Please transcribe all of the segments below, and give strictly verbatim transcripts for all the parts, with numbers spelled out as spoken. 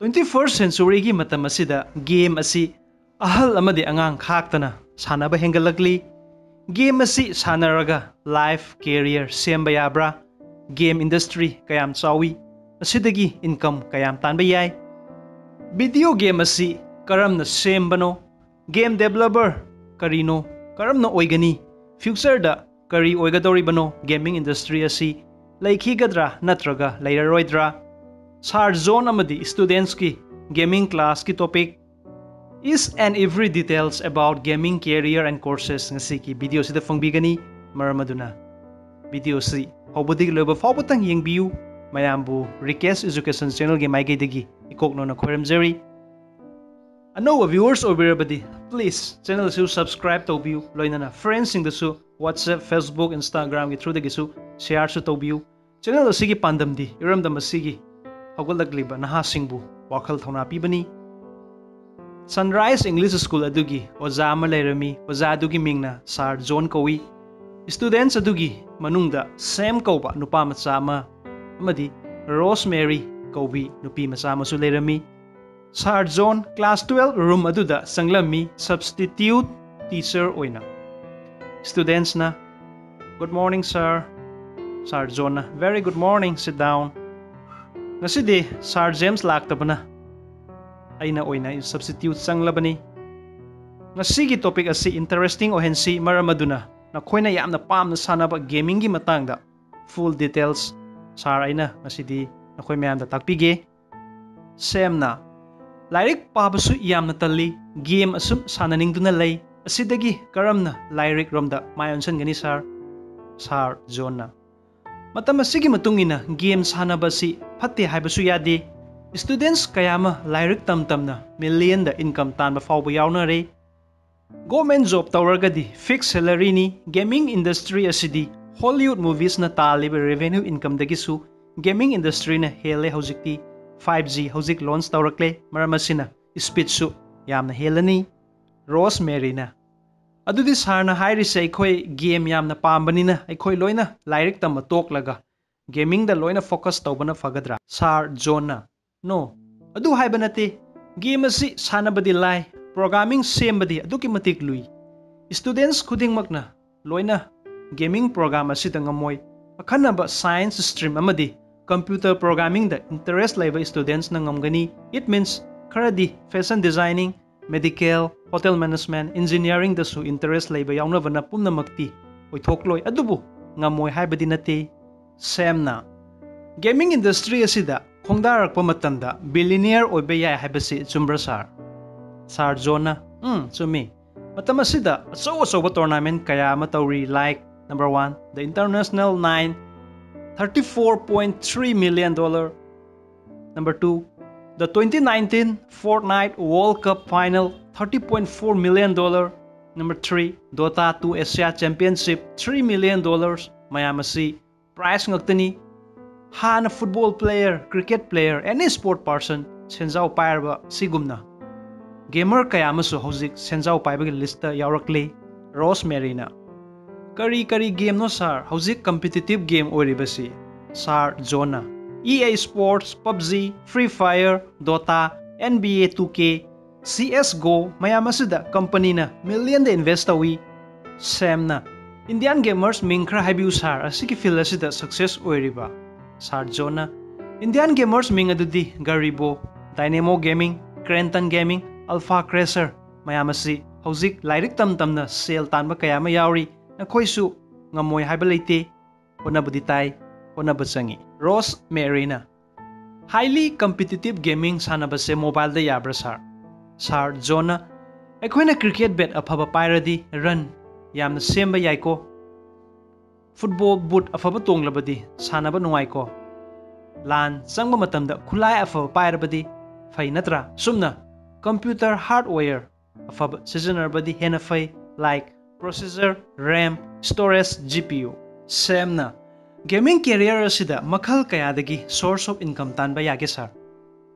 Twenty first centuryꯒꯤ ꯃꯇꯝ ꯑꯁꯤꯗ game ꯑꯁꯤ ꯑꯍꯜ ꯑꯃꯗꯤ ꯑꯉꯥꯡ ꯈꯥꯛꯇꯅ ꯁꯥꯟꯅꯕ ꯍꯦꯟꯒꯠꯂꯛꯂꯤ꯫ ꯒꯦꯝ ꯑꯁꯤ ꯁꯥꯟꯅꯔꯒ life career ꯁꯦꯝꯕ ꯌꯥꯕ꯭ꯔꯥ? ꯒꯦꯝ industry ꯀꯌꯥꯝ ꯆꯥꯎꯏ? ꯑꯁꯤꯗꯒꯤ income ꯀꯌꯥꯝ ꯇꯥꯟꯕ ꯌꯥꯏ? Video game ꯑꯁꯤ ꯀꯔꯝꯅ ꯁꯦꯝꯕꯅꯣ? Game developer ꯀꯔꯤꯅꯣ? ꯀꯔꯝꯅ ꯑꯣꯏꯒꯅꯤ? Futureꯗ ꯀꯔꯤ ꯑꯣꯏꯒꯗꯧꯔꯤꯕꯅꯣ? Gaming industry ꯑꯁꯤ ꯂꯩꯈꯤꯒꯗ꯭ꯔꯥ ꯅꯠꯇ꯭ꯔꯒ ꯂꯩꯔꯔꯣꯏꯗ꯭ꯔꯥ? Sir John ꯑꯃꯗꯤ studentsꯀꯤ gaming classꯀꯤ topic, each and every details about gaming career and courses ꯉꯁꯤꯒꯤ video ꯁꯤꯗ ꯐꯪꯕꯤꯒꯅꯤ꯫ ꯃꯔꯝ ꯑꯗꯨꯅ video ꯁꯤ ꯍꯧꯕꯗꯒꯤ ꯂꯣꯏꯕ ꯐꯥꯎꯕꯇꯪ ꯌꯦꯡꯕꯤꯌꯨ꯫ ꯃꯌꯥꯝꯕꯨ Rikesh Education channelꯒꯤ ꯃꯥꯏꯀꯩꯗꯒꯤ ꯏꯀꯣꯛꯅꯣꯅ ꯈꯣꯏꯔꯝꯖꯔꯤ꯫ ꯑꯅꯧꯕ viewers ꯑꯣꯏꯕꯤꯔꯕꯗꯤ please channel ꯑꯁꯤꯕꯨ subscribe ꯇꯧꯕꯤꯌꯨ, ꯂꯣꯏꯅꯅ friendsꯁꯤꯡꯗꯁꯨ WhatsApp, Facebook, Instagramꯒꯤ throughꯗꯒꯤꯁꯨ shareꯁꯨ ꯇꯧꯕꯤꯌꯨ꯫ Channel ꯑꯁꯤꯒꯤ ꯄꯥꯟꯗꯝꯗꯤ ꯏꯔꯝꯗꯝ ꯑꯁꯤꯒꯤ ꯍꯧꯒꯠꯂꯛꯂꯤꯕ ꯅꯍꯥꯁꯤꯡꯕꯨ ꯋꯥꯈꯜ ꯊꯧꯅꯥ ꯄꯤꯕꯅꯤ꯫ Sunrise English School ꯑꯗꯨꯒꯤ ꯑꯣꯖꯥ ꯑꯃ ꯂꯩꯔꯝꯃꯤ꯫ ꯑꯣꯖꯥ ꯑꯗꯨꯒꯤ ꯃꯤꯡꯅ Sir John ꯀꯧꯏ꯫ Students ꯑꯗꯨꯒꯤ ꯃꯅꯨꯡꯗ Sam ꯀꯧꯕ ꯅꯨꯄꯥ ꯃꯆꯥ ꯑꯃ ꯑꯃꯗꯤ Rosemary ꯀꯧꯕꯤ ꯅꯨꯄꯤ ꯃꯆꯥ ꯑꯃꯁꯨ ꯂꯩꯔꯝꯃꯤ꯫ Sir John class twelve room ꯑꯗꯨꯗ ꯆꯪꯂꯝꯃꯤ, substitute teacher ꯑꯣꯏꯅ꯫ Studentsꯅ, "Good morning, sir." Sir Johnꯅ, "Very good morning, sit down." ꯉꯁꯤꯗꯤ Sir James ꯂꯥꯛꯇꯕꯅ ꯑꯩꯅ ꯑꯣꯏꯅ substitute ꯆꯪꯂꯕꯅꯤ꯫ ꯉꯁꯤꯒꯤ topic ꯑꯁꯤ interesting ꯑꯣꯏꯍꯟꯁꯤ, ꯃꯔꯝ ꯑꯗꯨꯅ ꯅꯈꯣꯏꯅ ꯌꯥꯝꯅ ꯄꯥꯝꯅ ꯁꯥꯟꯅꯕ gamingꯒꯤ ꯃꯇꯥꯡꯗ full details sir ꯑꯩꯅ ꯉꯁꯤꯗꯤ ꯅꯈꯣꯏ ꯃꯌꯥꯝꯗ ꯇꯥꯛꯄꯤꯒꯦ꯫ Samꯅ, "ꯂꯥꯏꯔꯤꯛ ꯄꯥꯕꯁꯨ ꯌꯥꯝꯅ ꯇꯜꯂꯤ, game ꯑꯁꯨꯝ ꯁꯥꯟꯅꯅꯤꯡꯗꯨꯅ ꯂꯩ, ꯑꯁꯤꯗꯒꯤ ꯀꯔꯝꯅ ꯂꯥꯏꯔꯤꯛ ꯔꯣꯝꯗ ꯃꯥꯏ ꯑꯣꯟꯁꯤꯟꯒꯅꯤ sir?" Sir Johnꯅ, "ꯃꯇꯝ ꯑꯁꯤꯒꯤ ꯃꯇꯨꯡ ꯏꯟꯅ game ꯁꯥꯟꯅꯕ ꯑꯁꯤ ꯐꯠꯇꯦ ꯍꯥꯏꯕꯁꯨ ꯌꯥꯗꯦ꯫ Students ꯀꯌꯥ ꯑꯃ ꯂꯥꯏꯔꯤꯛ ꯇꯝ ꯇꯝꯅ millionꯗ income ꯇꯥꯟꯕ ꯐꯥꯎꯕ ꯌꯥꯎꯅꯔꯦ꯫ Government job ꯇꯧꯔꯒꯗꯤ fixed salaryꯅꯤ꯫ Gaming industry ꯑꯁꯤꯗꯤ Hollywood moviesꯅ ꯇꯥꯜꯂꯤꯕ revenue incomeꯗꯒꯤꯁꯨ gaming industryꯅ ꯍꯦꯜꯂꯦ꯫ ꯍꯧꯖꯤꯛꯇꯤ five G ꯍꯧꯖꯤꯛ launch ꯇꯧꯔꯛꯂꯦ, ꯃꯔꯝ ꯑꯁꯤꯅ speedꯁꯨ ꯌꯥꯝꯅ ꯍꯦꯜꯂꯅꯤ꯫" Rosemaryꯅ, "ꯑꯗꯨꯗꯤ sirꯅ ꯍꯥꯏꯔꯤꯁꯦ ꯑꯩꯈꯣꯏ game ꯌꯥꯝꯅ ꯄꯥꯝꯕꯅꯤꯅ ꯑꯩꯈꯣꯏ ꯂꯣꯏꯅ ꯂꯥꯏꯔꯤꯛ ꯇꯝꯕ ꯇꯣꯛꯂꯒ gamingꯗ ꯂꯣꯏꯅ focus ꯇꯧꯕꯅ ꯐꯒꯗ꯭ꯔꯥ?" Sir Johnꯅ, "No, ꯑꯗꯨ ꯍꯥꯏꯕ ꯅꯠꯇꯦ, ꯒꯦꯝ ꯑꯁꯤ ꯁꯥꯟꯅꯕꯗꯤ ꯂꯥꯏ, ꯄ꯭ꯔꯣꯒ꯭ꯔꯥꯃꯤꯡ ꯁꯦꯝꯕꯗꯤ ꯑꯗꯨꯛꯀꯤ ꯃꯇꯤꯛ ꯂꯨꯏ꯫ ꯁ꯭ꯇꯨꯗꯦꯟꯠꯁ ꯈꯨꯗꯤꯡꯃꯛꯅ ꯂꯣꯏꯅ ꯒꯦꯃꯤꯡ ꯄ꯭ꯔꯣꯒ꯭ꯔꯥꯝ ꯑꯁꯤꯗ ꯉꯝꯃꯣꯏ꯫ ꯑꯈꯟꯅꯕ ꯁꯥꯏꯟꯁ ꯁ꯭ꯇ꯭ꯔꯤꯝ ꯑꯃꯗꯤ ꯀꯝꯄ꯭ꯌꯨꯇꯔ ꯄ꯭ꯔꯣꯒ꯭ꯔꯥꯃꯤꯡꯗ ꯏꯟꯇꯔꯦꯁ ꯂꯩꯕ ꯁ꯭ꯇꯨꯗꯦꯟꯠꯁꯅ ꯉꯝꯒꯅꯤ꯫ It means ꯈꯔꯗꯤ fashion designing, medical, hotel management, ꯏꯟꯖꯤꯅꯤꯌꯥꯔꯤꯡꯗꯁꯨ ꯏꯟꯇꯔꯦꯁ ꯂꯩꯕ ꯌꯥꯎꯅꯕꯅ ꯄꯨꯝꯅꯃꯛꯇꯤ ꯑꯣꯏꯊꯣꯛꯂꯣꯏ, ꯑꯗꯨꯕꯨ ꯉꯝꯃꯣꯏ ꯍꯥꯏꯕꯗꯤ ꯅꯠꯇꯦ꯫ ꯁꯦꯝꯅ ꯒꯦꯃꯤꯡ ꯏꯟꯗꯁꯇ꯭ꯔꯤ ꯑꯁꯤꯗ ꯈꯣꯡꯗꯥꯔꯛꯄ ꯃꯇꯝꯗ ꯕꯤꯂꯤꯅꯤꯌꯔ ꯑꯣꯏꯕ ꯌꯥꯏ ꯍꯥꯏꯕꯁꯤ ꯆꯨꯝꯕ꯭ꯔꯥ ꯁꯥꯔ? ꯁꯥꯔ ꯖꯣꯟꯅ, ꯎꯝ, ꯆꯨꯝꯃꯤ꯫ ꯃꯇꯝ ꯑꯁꯤꯗ ꯑꯆꯧ ꯑꯆꯧꯕ ꯇꯣꯔꯅꯥꯃꯦꯟꯠ ꯀꯌꯥ ꯑꯃ ꯇꯧꯔꯤ, like number one, the International Nine, thirty four point three million dollar. Number two, the twenty nineteen Fortnite World Cup Final, thirty point four million dollar. Number three, Dota two Asia Championship, three million dollars꯫ ꯃꯌꯥꯝ ꯑꯁꯤ prize ꯉꯥꯛꯇꯅꯤ꯫ ꯍꯥꯟꯅ football player, cricket player, any sport person ꯁꯦꯟꯖꯥꯎ ꯄꯥꯏꯔꯕ ꯁꯤꯒꯨꯝꯅ gamer ꯀꯌꯥ ꯑꯃꯁꯨ ꯍꯧꯖꯤꯛ ꯁꯦꯟꯖꯥꯎ ꯄꯥꯏꯕꯒꯤ ꯂꯤꯁꯇ ꯌꯥꯎꯔꯛꯂꯤ꯫ ꯔꯣꯁ ꯃꯦꯔꯤꯅ, ꯀꯔꯤ ꯀꯔꯤ ꯒꯦꯝꯅꯣ ꯁꯥꯔ ꯍꯧꯖꯤꯛ ꯀꯝꯄꯤꯇꯤꯇꯤꯚ ꯒꯦꯝ ꯑꯣꯏꯔꯤꯕꯁꯤ? ꯁꯥꯔ ꯖꯣꯟꯅ, EA Sports, PUBG, Free Fire, Dota, NBA two K, CS:GO ꯃꯌꯥꯝ ꯑꯁꯤꯗ ꯀꯝꯄꯅꯤꯅ ꯃꯤꯂꯤꯌꯟꯗ ꯏꯟꯚꯦꯁ ꯇꯧꯏ꯫ ꯁꯦꯝꯅ, ꯏꯟꯗꯤꯌꯥꯟ ꯒꯦꯃꯔꯁ ꯃꯤꯡ ꯈꯔ ꯍꯥꯏꯕꯤꯌꯨ ꯁꯥꯔ, ꯑꯁꯤꯒꯤ ꯐꯤꯜꯗ ꯑꯁꯤꯗ ꯁꯛꯁꯦꯁ ꯑꯣꯏꯔꯤꯕ꯫ ꯁꯥꯔ ꯖꯣꯟꯅ, ꯏꯟꯗꯤꯌꯥꯟ ꯒꯦꯃꯔꯁ ꯃꯤꯡ ꯑꯗꯨꯗꯤ ꯒꯔꯤꯕꯣ, ꯗꯥꯏꯅꯦꯃꯣ ꯒꯦꯃꯤꯡ, ꯀ꯭ꯔꯦꯟꯇꯟ ꯒꯦꯃꯤꯡ, ꯑꯜꯐꯥ ꯀ꯭ꯔꯦꯁꯔ ꯃꯌꯥꯝ ꯑꯁꯤ ꯍꯧꯖꯤꯛ ꯂꯥꯏꯔꯤꯛ ꯇꯝ ꯇꯝꯅ ꯁꯦꯜ ꯇꯥꯟꯕ ꯀꯌꯥ ꯑꯃ ꯌꯥꯎꯔꯤ꯫ ꯅꯈꯣꯏꯁꯨ ꯉꯝꯃꯣꯏ ꯍꯥꯏꯕ ꯂꯩꯇꯦ꯫ ꯍꯣꯠꯅꯕꯗꯤ ꯇꯥꯏ, ꯍꯣꯠꯅꯕ ꯆꯪꯏ꯫ ꯔꯣꯁ ꯃꯦꯔꯤꯅ, highly competitive gaming ꯁꯥꯟꯅꯕꯁꯦ ꯃꯣꯕꯥꯏꯜꯗ ꯌꯥꯕ꯭ꯔꯥ ꯁꯥꯔ? ꯁꯥꯔ ꯖꯣꯟꯅ, ꯑꯩꯈꯣꯏꯅ ꯀ꯭ꯔꯤꯀꯦꯠ ꯕꯦꯠ ꯑꯐꯕ ꯄꯥꯏꯔꯗꯤ ꯔꯟ ꯌꯥꯝꯅ ꯁꯦꯝꯕ ꯌꯥꯏꯀꯣ꯫ ꯐꯨꯠꯕꯣꯜ ꯕꯨꯠ ꯑꯐꯕ ꯇꯣꯡꯂꯕꯗꯤ ꯁꯥꯟꯅꯕ ꯅꯨꯡꯉꯥꯏꯀꯣ꯫ ꯂꯥꯟ ꯆꯪꯕ ꯃꯇꯝꯗ ꯈꯨꯠꯂꯥꯏ ꯑꯐꯕ ꯄꯥꯏꯔꯕꯗꯤ ꯐꯩ ꯅꯠꯇ꯭ꯔꯥ? ꯁꯨꯝꯅ ꯀꯝꯄ꯭ꯌꯨꯇꯔ ꯍꯥꯔꯗꯋꯦꯌꯔ ꯑꯐꯕ ꯁꯤꯖꯤꯟꯅꯔꯕꯗꯤ ꯍꯦꯟꯅ ꯐꯩ, like processor, RAM, storage, GPU꯫ ꯁꯦꯝꯅ, ꯒꯦꯃꯤꯡ ꯀꯦꯔꯤꯌꯔ ꯑꯁꯤꯗ ꯃꯈꯜ ꯀꯌꯥꯗꯒꯤ source of income ꯇꯥꯟꯕ ꯌꯥꯒꯦ ꯁꯥꯔ?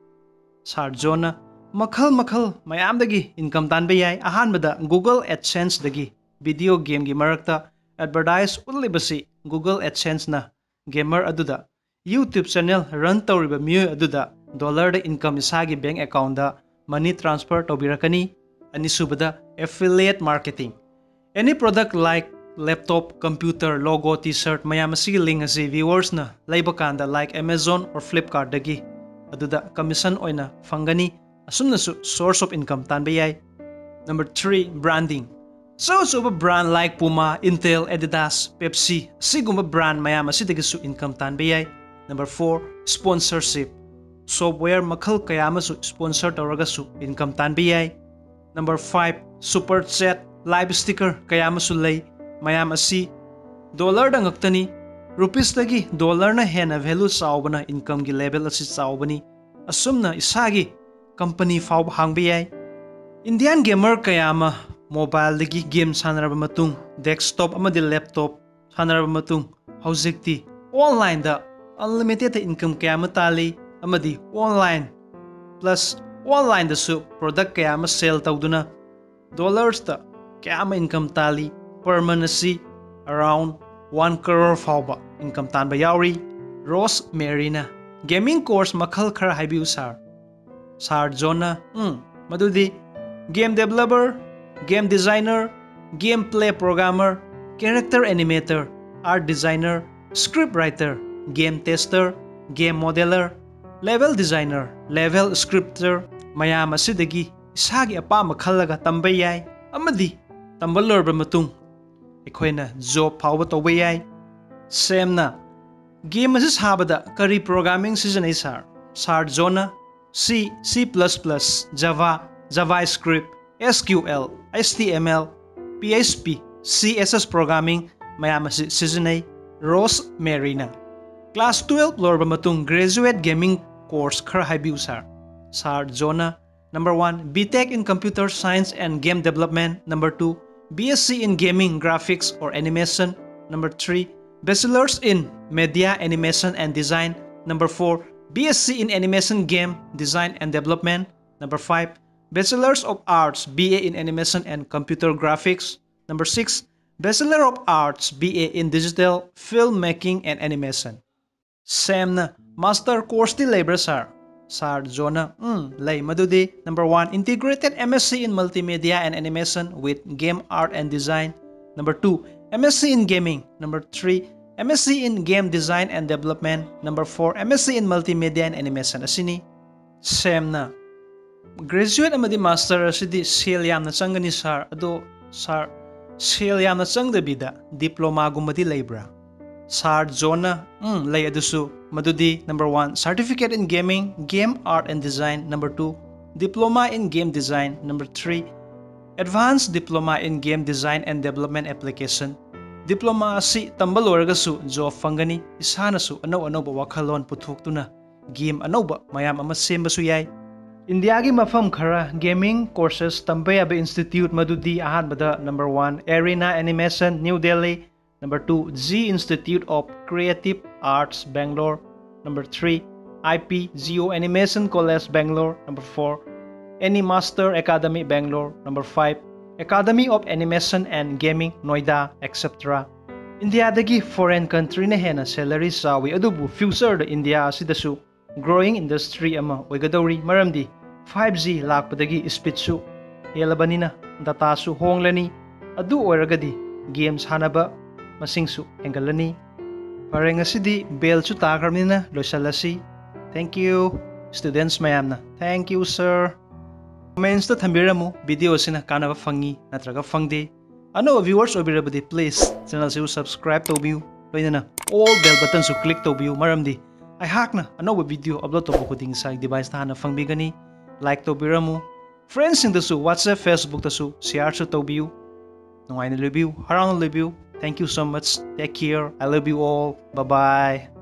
ꯁꯥꯔ ꯖꯣꯟꯅ, ꯃꯈꯜ ꯃꯈꯜ ꯃꯌꯥꯝꯗꯒꯤ ꯏꯟꯀꯝ ꯇꯥꯟꯕ ꯌꯥꯏ꯫ ꯑꯍꯥꯟꯕꯗ Google AdSenseꯗꯒꯤ ꯚꯤꯗꯤꯑꯣ ꯒꯦꯝꯒꯤ ꯃꯔꯛꯇ ꯑꯦꯗꯚꯔꯇꯥꯏꯖ ꯎꯠꯂꯤꯕꯁꯤ Google AdSenseꯅ ꯒꯦꯃꯔ ꯑꯗꯨꯗ YouTube ꯆꯦꯅꯦꯜ ꯔꯟ ꯇꯧꯔꯤꯕ ꯃꯤꯑꯣꯏ ꯑꯗꯨꯗ ꯗꯣꯂꯔꯗ ꯏꯟꯀꯝ ꯏꯁꯥꯒꯤ ꯕꯦꯡ ꯑꯦꯀꯥꯎꯟꯗ ꯃꯅꯤ ꯇ꯭ꯔꯥꯟꯁꯐꯔ ꯇꯧꯕꯤꯔꯛꯀꯅꯤ꯫ ꯑꯅꯤꯁꯨꯕꯗ, affiliate marketing. Any product like laptop, computer, logo, T-shirt ꯃꯌꯥꯝ ꯑꯁꯤꯒꯤ ꯂꯤꯡ ꯑꯁꯤ ꯚ꯭ꯌꯨꯋꯔꯁꯅ ꯂꯩꯕ ꯀꯥꯟꯗ, like Amazon or Flipkartꯗꯒꯤ, ꯑꯗꯨꯗ ꯀꯃꯤꯁꯟ ꯑꯣꯏꯅ ꯐꯪꯒꯅꯤ꯫ ꯑꯁꯨꯝꯅꯁꯨ source of income ꯇꯥꯟꯕ ꯌꯥꯏ꯫ Number three, branding. ꯑꯆꯧ ꯑꯆꯧꯕ brand like Puma, Intel, Adidas, Pepsi ꯑꯁꯤꯒꯨꯝꯕ brand ꯃꯌꯥꯝ ꯑꯁꯤꯗꯒꯤꯁꯨ ꯏꯟꯀꯝ ꯇꯥꯟꯕ ꯌꯥꯏ꯫ Number four, sponsorship. Software ꯃꯈꯜ ꯀꯌꯥ ꯑꯃꯁꯨ sponsor ꯇꯧꯔꯒꯁꯨ ꯏꯟꯀꯝ ꯇꯥꯟꯕ ꯌꯥꯏ꯫ Number five, super chat, live sticker ꯀꯌꯥ ꯑꯃꯁꯨ ꯂꯩ꯫ ꯃꯌꯥꯝ ꯑꯁꯤ ꯗꯣꯂꯔꯗ ꯉꯛꯇꯅꯤ꯫ ꯔꯨꯄꯤꯁꯇꯒꯤ ꯗꯣꯂꯔꯅ ꯍꯦꯟꯅ value ꯆꯥꯎꯕꯅ ꯏꯟꯀꯝꯒꯤ ꯂꯦꯚꯦꯜ ꯑꯁꯤ ꯆꯥꯎꯕꯅꯤ꯫ ꯑꯁꯨꯝꯅ ꯏꯁꯥꯒꯤ ꯀꯝꯄꯅꯤ ꯐꯥꯎꯕ ꯍꯥꯡꯕ ꯌꯥꯏ꯫ ꯏꯟꯗꯤꯌꯥꯟ ꯒꯦꯃꯔ ꯀꯌꯥ ꯑꯃ ꯃꯣꯕꯥꯏꯜꯗꯒꯤ ꯒꯦꯝ ꯁꯥꯟꯅꯔꯕ ꯃꯇꯨꯡ, ꯗꯦꯁꯛꯇꯣꯞ ꯑꯃꯗꯤ ꯂꯦꯞꯇꯣꯞ ꯁꯥꯟꯅꯔꯕ ꯃꯇꯨꯡ, ꯍꯧꯖꯤꯛꯇꯤ ꯑꯣꯟꯂꯥꯏꯟꯗ ꯑꯟꯂꯤꯃꯤꯇꯦꯠꯇ ꯏꯟꯀꯝ ꯀꯌꯥ ꯑꯃ ꯇꯥꯜꯂꯤ ꯑꯃꯗꯤ ꯑꯣꯟꯂꯥꯏꯟ ꯄ꯭ꯂꯁ ꯑꯣꯟꯂꯥꯏꯟꯗꯁꯨ ꯄ꯭ꯔꯣꯗꯛ ꯀꯌꯥ ꯑꯃ ꯁꯦꯜ ꯇꯧꯗꯨꯅ ꯗꯣꯂꯔꯁꯇ ꯀꯌꯥ ꯑꯃ ꯏꯟꯀꯝ ꯇꯥꯜꯂꯤ꯫ Per month ꯑꯁꯤ around one crore ꯐꯥꯎꯕ ꯏꯟꯀꯝ ꯇꯥꯟꯕ ꯌꯥꯎꯔꯤ꯫ ꯔꯣꯁ ꯃꯦꯔꯤꯅ, "ꯒꯦꯃꯤꯡ ꯀꯣꯔꯁ ꯃꯈꯜ ꯈꯔ ꯍꯥꯏꯕꯤꯌꯨ ꯁꯥꯔ"꯫ ꯁꯥꯔ ꯖꯣꯟꯅ, "ꯎꯝ, ꯃꯗꯨꯗꯤ game developer, game designer, game play programmer, character animator, art designer, script writer, game tester, game modeler, level designer, level scripter ꯃꯌꯥꯝ ꯑꯁꯤꯗꯒꯤ ꯏꯁꯥꯒꯤ ꯑꯄꯥꯝꯕ ꯈꯜꯂꯒ ꯇꯝꯕ ꯌꯥꯏ ꯑꯃꯗꯤ ꯇꯝꯕ ꯂꯣꯏꯔꯕ ꯃꯇꯨꯡ ꯑꯩꯈꯣꯏꯅ ꯖꯣꯕ ꯐꯥꯎꯕ ꯇꯧꯕ ꯌꯥꯏ"꯫ ꯁꯦꯝꯅ, "ꯒꯦꯝ ꯑꯁꯤ ꯁꯥꯕꯗ ꯀꯔꯤ ꯄ꯭ꯔꯣꯒ꯭ꯔꯥꯃꯤꯡ ꯁꯤꯖꯤꯟꯅꯩ ꯁꯥꯔ?" ꯁꯥꯔ ꯖꯣꯟꯅ, "C, C plus plus, Java, JavaScript, SQL, HTML, PHP, CSS programming ꯃꯌꯥꯝ ꯑꯁꯤ ꯁꯤꯖꯤꯟꯅꯩ"꯫ ꯔꯣꯁ ꯃꯦꯔꯤꯅ, "ꯀ꯭ꯂꯥꯁ ꯇꯨꯌꯦꯜꯞ ꯂꯣꯏꯔꯕ ꯃꯇꯨꯡ graduate gaming course ꯈꯔ ꯍꯥꯏꯕꯤꯌꯨ ꯁꯥꯔ"꯫ ꯁꯥꯔ ꯖꯣꯟꯅ, Number one, B Tech in Computer Science and Game Development. Number two, B S C in Gaming, Graphics or Animation. Number three, Bachelor's in Media, Animation and Design. Number four, B S C in Animation, Game Design and Development. Number five, Bachelor's of Arts, B A in Animation and Computer Graphics. Number six, Bachelor of Arts, B A in Digital Filmmaking and Animation. ꯁꯦꯝꯅ, "master ꯀꯣꯔꯁꯇꯤ ꯂꯩꯕ꯭ꯔꯥ sir?" Sir John ꯅ ꯎꯝ ꯂꯩ꯫ ꯃꯗꯨꯗꯤ number one, integrated M S C in multimedia and animation with game art and design. Number two, M S C in gaming. Number three, M S C in game design and development. Number four, M S C in multimedia and animation ꯑꯁꯤꯅꯤ꯫ Sam ꯅ graduate ꯑꯃꯗꯤ master ꯑꯁꯤꯗꯤ ꯁꯦꯜ ꯌꯥꯝꯅ ꯆꯪꯒꯅꯤ sir꯫ ꯑꯗꯣ sir, ꯁꯦꯜ ꯌꯥꯝꯅ ꯆꯪꯗꯕꯤꯗ diploma ꯒꯨꯝꯕꯗꯤ ꯂꯩꯕ꯭ꯔꯥ? Sir John ꯅ ꯎꯝ ꯂꯩ꯫ ꯑꯗꯨꯁꯨ ꯃꯗꯨꯗꯤ number one, certificate in gaming, game art and design. Number two, diploma in game design. Number three, advanced diploma in game design and development application. Diploma ꯑꯁꯤ ꯇꯝꯕ ꯂꯣꯏꯔꯒꯁꯨ job ꯐꯪꯒꯅꯤ꯫ ꯏꯁꯥꯅꯁꯨ ꯑꯅꯧ ꯑꯅꯧꯕ ꯋꯥꯈꯜꯂꯣꯟ ꯄꯨꯊꯣꯛꯇꯨꯅ game ꯑꯅꯧꯕ ꯃꯌꯥꯝ ꯑꯃ ꯁꯦꯝꯕꯁꯨ ꯌꯥꯏ꯫ ꯏꯟꯗꯤꯌꯥꯒꯤ ꯃꯐꯝ ꯈꯔ gaming courses ꯇꯝꯕ ꯌꯥꯕ institute ꯃꯗꯨꯗꯤ ꯑꯍꯥꯟꯕꯗ number one, Arena Animation, New Delhi. Number two, Zee Institute of Creative Arts, Bangalore. Number three, I P Geo Animation College, Bangalore. Number four, AniMaster Academy, Bangalore. Number five, Academy of Animation and Gaming, Noida, et cetera. ꯏꯟꯗꯤꯌꯥꯗꯒꯤ foreign country ꯅ ꯍꯦꯟꯅ salary ꯆꯥꯎꯏ, ꯑꯗꯨꯕꯨ future ꯗ India ꯑꯁꯤꯗꯁꯨ growing industry ꯑꯃ ꯑꯣꯏꯒꯗꯧꯔꯤ, ꯃꯔꯝꯗꯤ five G ꯂꯥꯛꯄꯗꯒꯤ speed ꯁꯨ ꯍꯦꯜꯂꯕꯅꯤꯅ data ꯁꯨ ꯍꯣꯡꯂꯅꯤ꯫ ꯑꯗꯨ ꯑꯣꯏꯔꯒꯗꯤ game ꯁꯥꯟꯅꯕ ꯃꯁꯤꯡꯁꯨ ꯍꯦꯟꯒꯠꯂꯅꯤ꯫ ꯐꯔꯦ, ꯉꯁꯤꯗꯤ bell ꯁꯨ ꯇꯥꯈ꯭ꯔꯕꯅꯤꯅ ꯂꯣꯏꯁꯤꯜꯂꯁꯤ꯫ Thank you, students ꯃꯌꯥꯝꯅ꯫ Thank you, sir꯫ Comments ꯇ ꯊꯝꯕꯤꯔꯝꯃꯨ, video ꯑꯁꯤꯅ ꯀꯥꯟꯅꯕ ꯐꯪꯉꯤ ꯅꯠꯇ꯭ꯔꯒ ꯐꯪꯗꯦ꯫ ꯑꯅꯧꯕ viewers ꯑꯣꯏꯕꯤꯔꯕꯗꯤ please channel ꯑꯁꯤꯕꯨ subscribe ꯇꯧꯕꯤꯌꯨ, ꯂꯣꯏꯅꯅ all bell button ꯁꯨ click ꯇꯧꯕꯤꯌꯨ, ꯃꯔꯝꯗꯤ ꯑꯩꯍꯥꯛꯅ ꯑꯅꯧꯕ video upload ꯇꯧꯕ ꯈꯨꯗꯤꯡ ꯏꯁꯥꯒꯤ device ꯇ ꯍꯥꯟꯅ ꯐꯪꯕꯤꯒꯅꯤ꯫ Like ꯇꯧꯕꯤꯔꯝꯃꯨ, friends ꯁꯤꯡꯗꯁꯨ WhatsApp, Facebook ꯇꯁꯨ share ꯁꯨ ꯇꯧꯕꯤꯌꯨ꯫ ꯅꯨꯡꯉꯥꯏꯅ ꯂꯩꯕꯤꯌꯨ, ꯍꯔꯥꯎꯅ ꯂꯩꯕꯤꯌꯨ꯫ Thank you so much, take care, I love you all, bye bye꯫